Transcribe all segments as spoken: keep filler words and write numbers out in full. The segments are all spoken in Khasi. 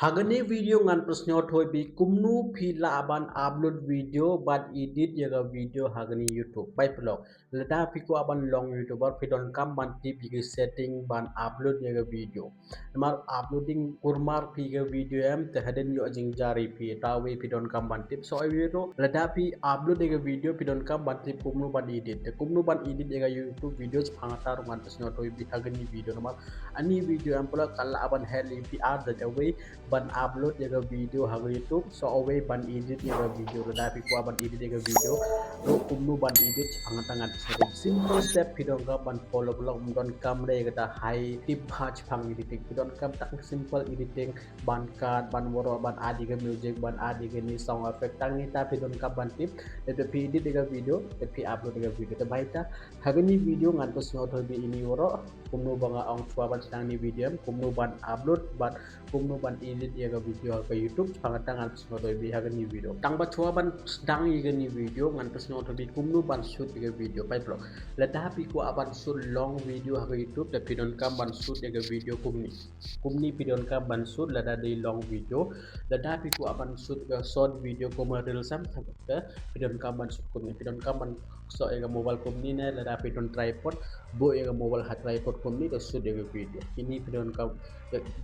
Ha kane video ngan pynsngew thoi phi kumno phi lah ban upload video bad edit ïa ka video ha kane YouTube. Bai pynlong. Lada phi kwah ban long YouTuber phi donkam ban tip ïa ki setting ban upload ïa ka video. Namar uploading kulmar phi ïa ka video em te hadien ïoh jingjar ïa phi, ta wei phi donkam ban tip. So ïa ruh lada phi upload ïa ka video phi donkam ban tip kumno ban edit. Te kumno ban edit ïa ka YouTube video shaphang kata ruh ngan pynsngew thoi phi ha kane video namar ani video em pula ka lah ban help ïa phi ar da wei ban upload ïa ka video ha ka YouTube, so awei ban edit ïa ka video. Lada phi kwah ban edit ïa ka video ruh kumno ban edit shaphang kata ngan pynsngew thoi. Simple step phi donkam ban follow, pynlong, ym donkam lei kata high tip bha shaphang editing. Phi donkam tang simple editing ban cut, ban waroh, ban add ïa ka music, ban add ïa kane sound effect. Tang ita phi donkam ban tip. Te phi edit ïa ka video, te phi upload ïa ka video. Te bai ta ha kane video ngan pynsngew thoi phi ini waroh kumno ba nga ong shuwa ban sdang ïa kane video em, kumno ban upload, ban kumno ban edit ïa ka video ha ka YouTube. Shaphang kata ngan pynsngew thoi phi ha kane video. Tang ba shuwa ban sdang ïa kane video ngan pynsngew thoi phi kumno ban shoot ïa ka video. Bai pynlong. Lada phi kwah ban shoot long video ha ka YouTube te phi donkam ban shoot ïa ka video kumne. Kumne phi donkam ban shoot lada dei long video. Lada phi kwah ban shoot ka short video kum reels em te phi donkam ban shoot kumne. Phi donkam ban soh ïa ka mobile kumne ne lada phi don tripod, buh ïa ka mobile ha tripod kumne te shoot ïa ka video. Ini phi donkam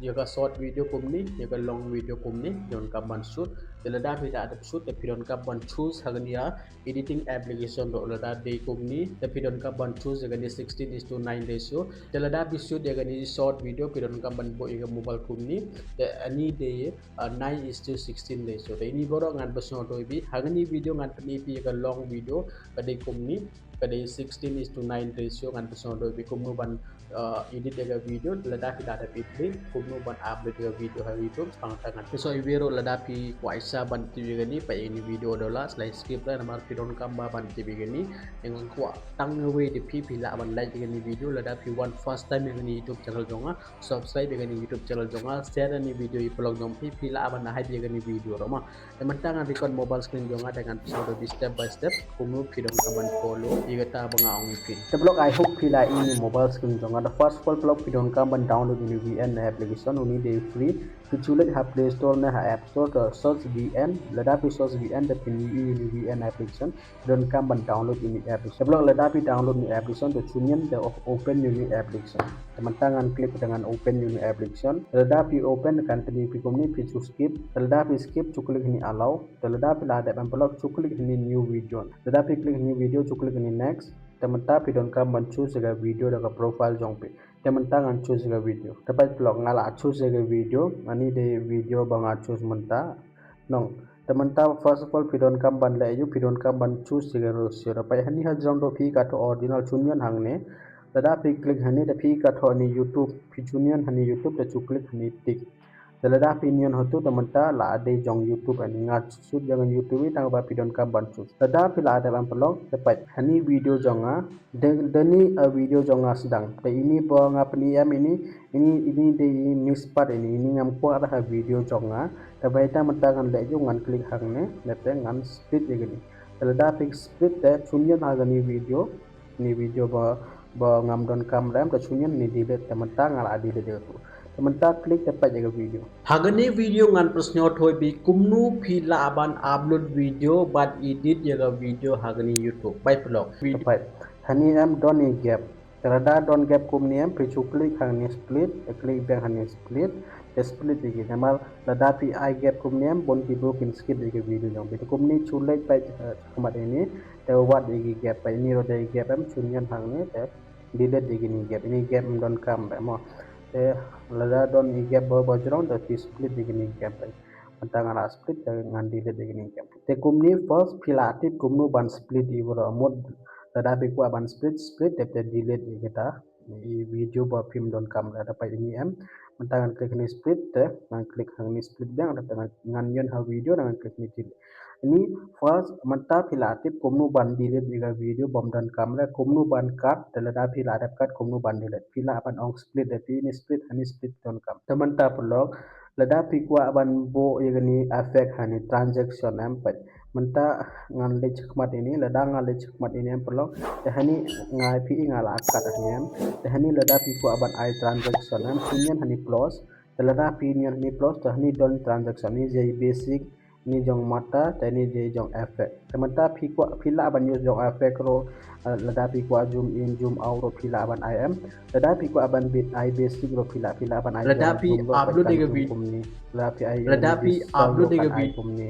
ïa ka short video kumne, ïa ka long video kumne phi donkam ban shoot. Te lada phi la dep shoot te phi donkam ban choose ha kane ka editing application ruh. Lada dei kumne te phi donkam ban choose ïa kane sixteen is to nine ratio. Te lada phi shoot ïa kane short video phi donkam ban buh ïa ka mobile kumne. Te ani dei, uh, nine is to sixteen ratio. Te ini baroh ngan pynsngew thoi phi ha kane video ngan pyni phi ïa ka long video ka dei kumne, ka dei sixteen is to nine ratio. Ngan pynsngew thoi phi kumno ban, uh, edit ïa ka video. Lada phi la dep edit kumno ban upload ïa ka video ha YouTube. Shaphang kata ngan pynsngew thoi phi ruh lada phi kwah sa ban tip ïa kane, peit ïa kane video haduh last, la skip leh namar phi donkam ba ban tip ïa kane. Ngan kwah tang wei da phi, phi lah ban like ïa kane video. Lada phi wan first time ïa kane YouTube channel jong nga, subscribe ïa kane YouTube channel jong nga, share ïa kane video ïa ki paralok jong phi, phi lah ban hype ïa kane video ruh ma. Te mynta ngan record mobile screen jong nga te ngan pynsngew thoi phi step by step kumno phi donkam ban follow ïa kata ba nga ong ïa phi. Te paralok, I hope phi la ïohi ïa kane mobile screen jong nga. The first of all paralok phi donkam ban download ïa kane VN application, uni dei free. Phi ju leit ha Play Store ne ha App Store te search VN, lada phi search VN te phin ïohi ïa kane VN application. Phi donkam ban download ïa kane application. Te paralok lada phi download ïa kane application te chun ïa te open ïa kane application. Te mynta ngan click te ngan open ïa kane application. Te lada phi open kan pyni phi kumne, phi ju skip. Te lada phi skip ju click ïa kane allow. Te lada phi la dep em paralok ju click ïa kane new video. Te lada phi click ïa kane new video ju click ïa kane next. Te mynta phi donkam ban choose ïa ka video da ka profile jong phi. Te mynta ngan choose ïa ka video. Te peit paralok nga la choose ïa ka video. Ani dei video ba nga choose mynta. Nong. Te mynta first of all phi donkam ban leh ïa u, phi donkam ban choose ïa ka ratio. Te peit hani ha jrong ruh phi ka thoh original, chun ïa hangne. Lada phi click hani te phi ka thoh hani YouTube. Phi chun ïa hani YouTube te ju click hani tick. Te lada phi ïa hato te mynta la dei jong YouTube ani, nga choose ïa ka YouTube tang ba phi donkam ban choose. Lada phi la dep em paralok te peit hani video jong nga. Te, te ni, uh, video jong nga sdang. Te ini ba nga pyni em ini, ini, ini dei miss part ini, ini ngam kwah ha video jong nga. Te bai ta mynta ngan leh ïa u, ngan click hangne, te ngan split ïa kane. Te lada phi split te chun ïa ha kane video, ini video ba, ba ngam donkam lem, te chun ïa ni delete, te mynta nga la delete ïa u. Te mynta click te peit ïa ka video. Ha kane video ngan pynsngew thoi phi kumno phi lah ban upload video bad edit ïa ka video ha kane YouTube. Bai paralok. Video. Te peit. Hani em don ïa gap. Te lada don gap kumne em phi ju click hangne split, te click biang hangne split, te split ïa ki. Namar lada phi ai gap kumne em bun ki briew kin skip ïa ka video jong phi. Te kumne ju leit peit, eh, khmat ini, te wad ïa ki gap, peit ini ruh dei gap em, chun ïa hangne, te delete ïa kine gap, ini gap ym donkam re mo. Te lada don i gap ba, ba jrong te phi split ïa kine gap re. Mynta nga la split te ngan delete ïa kine gap. Te kumne first phi la tip kumno ban split ïa baroh mut. Lada phi kwah ban split, split te, te delete ïa kita i video ba phim donkam re. Te peit ini em. Mynta ngan click ni split te, ngan click hangne split biang te ngan, ngan ïoh ha video te ngan click ni delete. Ini first mynta phi la tip kumno ban delete ïa ka video bym donkam re, kumno ban cut, te lada phi la dep cut kumno ban delete. Phi lah ban ong split te, phi ini split, hani split donkam. Te mynta paralok, lada phi kwah ban buh ïa kane effect hani transition em peit. Mynta ngan leit shakhmat ini, lada nga leit shakhmat ini em paralok. Te hani nga phi nga la cut hani em. Te hani lada phi kwah ban ai transition em, chun ïa hani plus. Te lada phi nion hani plus, te hani don transition, ni jai basic, ni jong mata, te ni jai jong effect. Te mynta phi kwah, phi lah ban use jong effect ruh, eh, lada phi kwah zoom in, zoom out ruh phi lah ban ai em. Lada phi kwah ban bit ai basic ruh phi lah, phi lah ban ai. Lada phi upload ïa ka video kumne. Lada phi ai, lada phi upload ïa ka video kumne.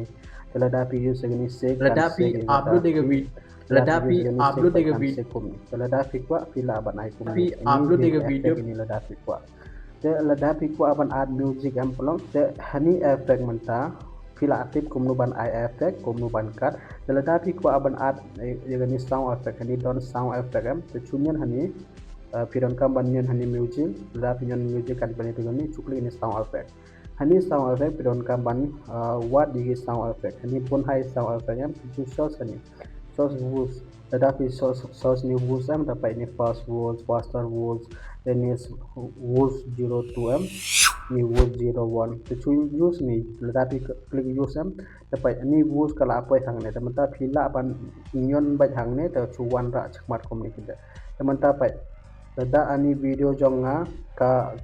Te lada phi use ïa kane shake, lada phi upload ïa ka video. Lada phi upload ïa ka video. Te lada phi kwah phi lah ban ai kumne. Phi upload ïa ka video. Ni lada phi kwah. Te lada phi kwah ban add music em paralok. Te hani effect mynta phi lah tip kumno ban ai effect, kumno ban cut. Te lada phi kwah ban add, eh, ïa kane sound effect, hani don sound effect em. Te shu nion hani, eh, phi donkam ban nion hani music. Lada phi nion music kan bani te hani shu click hani sound effect. Hani sound effect phi donkam ban, uh, wad ïa ki sound effect. Hani bun hi sound effect em, phi choose source hani. Source voice. Lada phi source, source ni voice em, te peit ni fast voice, faster voice, te ni voice zero two em, ni voice zero one. Te choose use ni, lada phi click use em, te peit ni voice ka la poi hangne. Te mynta phi lah ban nion beit hangne, te shu wan rah shakhmat kumne khyndiat. Te mynta peit. Lada ani video jong nga ka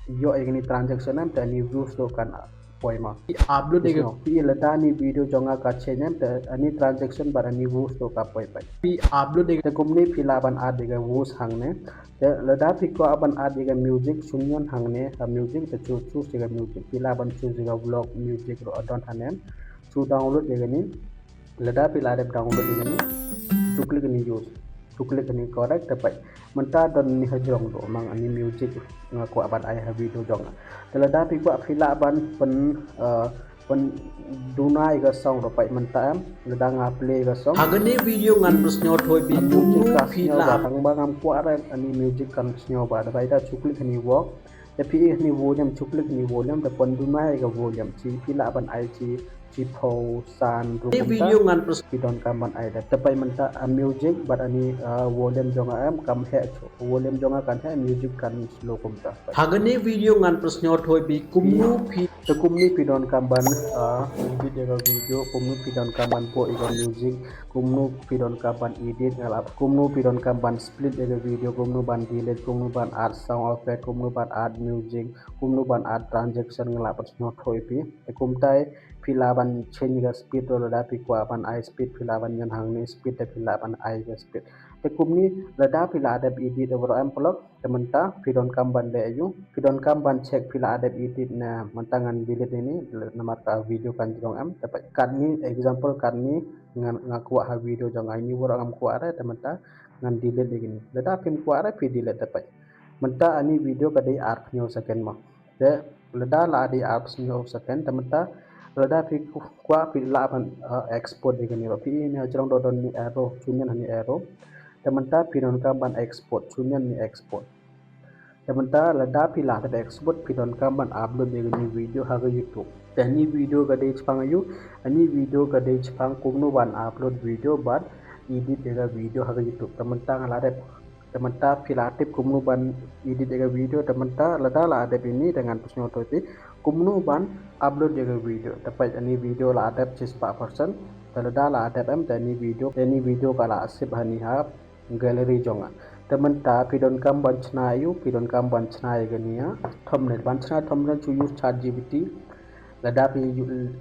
ïoh ïa kane transition em, te ani views ruh kan poi ma. Phi upload ïa ka, phi lada ani video jong nga ka change em, te ani transition bad ani views ruh ka poi peit. Phi upload ïa ka, te kumne phi lah ban add ïa ka views hangne. Te lada phi kwah ban add ïa ka music, shu nion hangne ha music, te choose, choose ïa ka music. Phi lah ban choose ïa ka vlog music ruh don hangne. Shu download ïa kane. Lada phi la dep download ïa kane, shu click ïa kane use, shu click ïa kane correct, te peit. Mynta don ni hajrong ruh, ma nga ani music nga kwah ban ai ha video jong nga. Te lada phi kwah phi lah ban pyn, eh, pynduna ïa ka song ruh peit mynta em, lada nga play ïa ka song. Ha kane video ngan pynsngew thoi phi kumno phi lah. Tang ba ngam kwah re ani music kan sngew ba, te peit da shu click ïa kane work. Te phi ïohi hani volume, shu click ïa kane volume, te pynduna ïa ka volume, shi phi lah ban ai shi, shiphew, san, ruh kumta. Phi donkam ban ai da. Te peit mynta, ah, music bad ani, ah, volume jong nga em kam heh shuh. Volume jong nga kan heh, music kan slow kumta. Ha kane video ngan pynsngew thoi phi kumno phi. Te kumne phi donkam ban, ah, edit ïa ka video, kumno phi donkam ban buh ïa ka music, kumno phi donkam ban edit, nga la, kumno phi donkam ban split ïa ka video, kumno ban delete, kumno ban add sound effect, kumno ban add music, kumno ban add transition, nga la pynsngew thoi phi. Te kumta phi lah ban change ïa ka speed ruh, lada phi kwah ban ai speed phi lah ban nion hangne speed, te phi lah ban ai ïa ka speed. Te kumne lada phi la dep edit ruh em paralok, te mynta phi donkam ban leh aïu, phi donkam ban check phi la dep edit ne em. Mynta ngan delete ïa kane namar ka video kan jrong em. Te peit katne example katne nga, nga kwah ha video jong nga, ini baroh ngam kwah re, te mynta ngan delete ïa kane. Lada phim kwah re phi delete, te peit. Mynta ani video ka dei arphew second mo. Te lada la dei arphew second, te mynta lada phi kwah phi lah ban, eh, export ïa kane ruh. Phi ïohi hajrong don ni arrow, shu nion hani arrow. Te mynta phi donkam ban export, shu nion ni export. Te mynta lada phi la dep export phi donkam ban upload ïa kane video ha ka YouTube. Te ani video ka dei shaphang aïu, ani video ka dei shaphang kumno ban upload video bad edit ïa ka video ha ka YouTube. Te mynta nga la dep Te mynta phi la tip kumno ban edit ïa ka video, te mynta lada la dep ïa kane te ngan pynsngew thoi phi kumno ban upload ïa ka video. Te peit ani video la dep shispah percent, te lada la dep em te ani video, te ani video ka la save hani ha gallery jong nga. Te mynta phi donkam ban shna aïu, phi donkam ban shna ïa kane ïa thumbnail, ban shna thumbnail shu use ChatGPT. Lada phi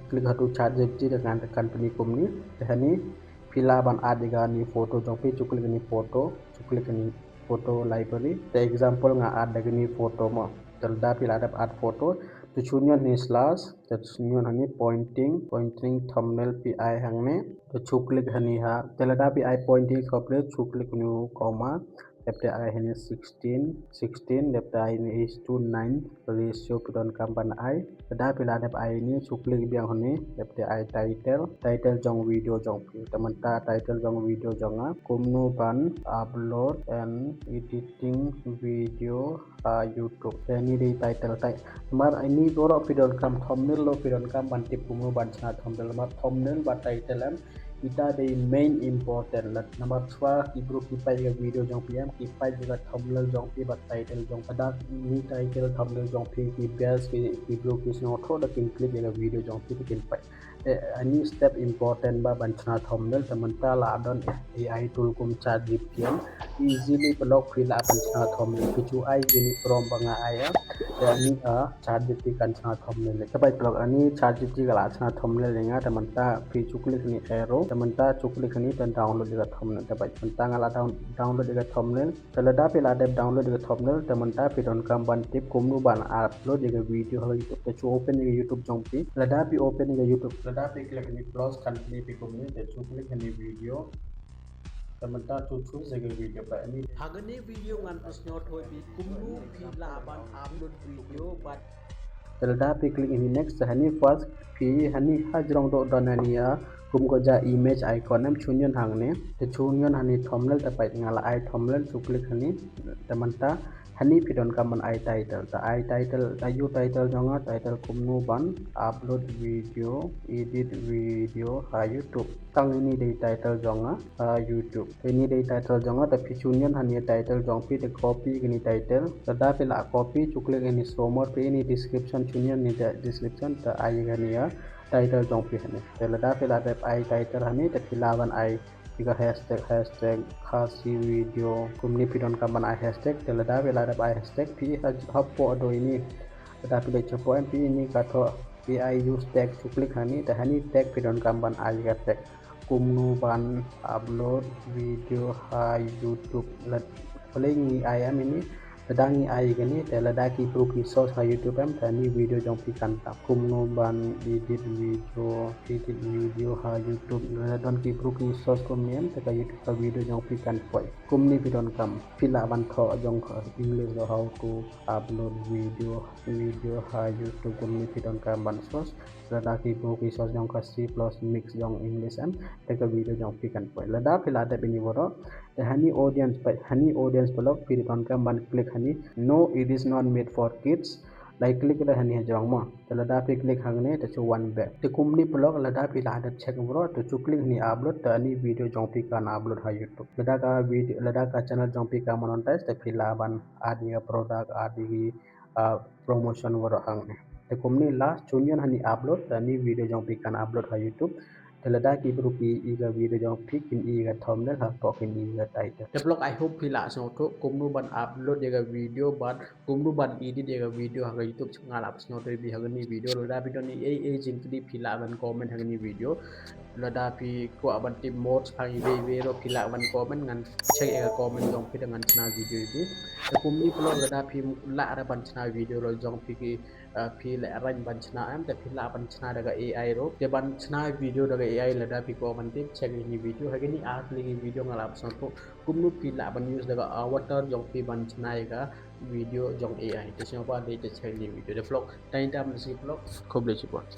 click hatu ChatGPT te kan, kan pyni kumne. Te hani phi lah ban add ïa kane photo jong phi, shu click ïa kane photo, shu click ïa kane photo library. Te example nga add ïa kane photo mo. Te lada phi la dep add photo, te shu nion hani slash, te shu nion hani pointing, pointing thumbnail phi ai hangne. Te shu click hani ha. Te lada phi ai pointing thumbnail, shu click ïa kane comma. Dep te ai hani sixteen, sixteen, dep te ai hani is to nine ratio phi donkam ban ai. Lada phi la dep ai hani, shu click biang hani, dep te ai title, title jong video jong phi. Te mynta title jong video jong nga, kumno ban upload and editing video ha YouTube. Te ani dei title tai. Namar ani baroh phi donkam thumbnail ruh, phi donkam ban tip kumno ban shna thumbnail. Namar thumbnail bad title em ita dei main important. Namar shuwa ki briew ki peit ïa ka video jong phi em, ki peit ïa ka thumbnail jong phi bad title jong phi. Lada ni title thumbnail jong phi ki best, ki, ki briew ki sngewthuh, da kin click ïa ka video jong phi, da kin peit. Te ani step important ba ban shna thumbnail, te mynta la don A I tool kum ChatGPT em. Easily paralok phi lah ban shna thumbnail. Phi shu ai ïa kine prompt ba nga ai em. Te ani a ChatGPT kan chna thumbnail. Te peit paralok, ani ChatGPT ka la chna thumbnail ïa nga, te mynta phi shu click hani arrow, te mynta shu click hani te download ïa ka thumbnail. Te peit mynta nga la down-, download ïa ka thumbnail. Te lada phi la dep download ïa ka thumbnail, te mynta phi donkam ban tip kumno ban upload ïa ka video ha YouTube. Te shu open ïa ka YouTube jong phi. Lada phi open ïa ka YouTube, lada phi click hani plus kan plie phi kumne, te shu click hani video. Te mynta shu choose ïa ka video phi ani. Ha kane video ngan pynsngew thoi phi kumno phi lah ban upload video bad. Te lada phi click hani next, te hani first phi hani ha jrong doh don hani ïa kum ko ja image icon em, shu ñion hangne. Te shu ñion hani thumbnail, te peit nga la ai thumbnail, shu click hani. Te mynta hani phi donkam ban ai title, te ai title, te ïa u title jong nga, title kumno ban upload video, edit video ha YouTube. Tang ini dei title jong nga ha YouTube. Te ini dei title jong nga, te phi shu ñion hani title jong phi, te copy kani title. Te lada phi la copy, shu click hani show more, phi ini description, shu ñion hani de-, description, te ai kani ïa title jong phi hani. Te lada phi la dep ai title hani, te phi lah ban ai ïa ka hashtag, hashtag Khasi video. Kumne phi donkam ban ai hashtag, te lada phi la dep ai hashtag, phi ha, hapoh do ini. Lada phi leit shapoh em, phi ini ka thoh A I use tag, shu click hani, te hani tag phi donkam ban ai ïa ka tag. Kumno ban upload video ha YouTube. Lada phi ngi ai em ini, lada ngi ai kane, te lada ki briew ki search ha YouTube em, te hani video jong phi kan tap. Kumno ban edit video, edit video ha YouTube. Lada don ki briew ki search kumne em, te ka YouTube ka video jong phi kan poi. Kumne phi donkam, phi lah ban thoh jong ka English ruh, how to upload video, video ha YouTube, kumne phi donkam ban search. Lada ki briew ki search jong ka C plus mix jong English em, te ka video jong phi kan poi. Lada phi la dep ini baroh, te hani audience, peit hani audience paralok, phi donkam ban click hani, no, it is not made for kids. Lada i click da hani ha jrong mo. Te lada phi click hangne, te shu wan back. Te kumne paralok, lada phi la dep check baroh, te shu click hani upload, te ani video jong phi kan upload ha YouTube. Lada ka video, lada ka channel jong phi ka monetize, te phi lah ban add ïa ka product, add ïa ki, ah, promotion baroh hangne. Te kumne last, shu ñion hani upload, te ani video jong phi kan upload ha YouTube. Te lada ki briew ki i ïa ka video jong phi, kin i ïa ka thumbnail, hapoh kin i ïa ka title. Te paralok, I hope phi la sngewthuh kumno ban upload ïa ka video bad kumno ban edit ïa ka video ha ka YouTube. Nga la pynsngew thoi phi ha kane video. Lada phi don ei ei jingkylli, phi lah ban comment ha kane video. Lada phi kwah ban tip more shaphang iwei iwei ruh, phi lah ban comment, ngan check ïa ka comment jong phi, te ngan chna video ïa phi. Te kumne paralok, lada phi lah ruh ban chna video ruh jong phi ki, ah, phi lah ruh ban chna em, te phi lah ban chna da ka A I ruh. Te ban chna video da ka A I, lada phi kwah ban tip, check ïa kane video. Ha kane ar tylli ki video nga la pynsngew kumno phi lah ban use da ka avatar jong phi ban chna ïa ka video jong A I. Te sngewbha dei te check ïa kane video. Te paralok, tang ïa mynta shi paralok, khublei shibun.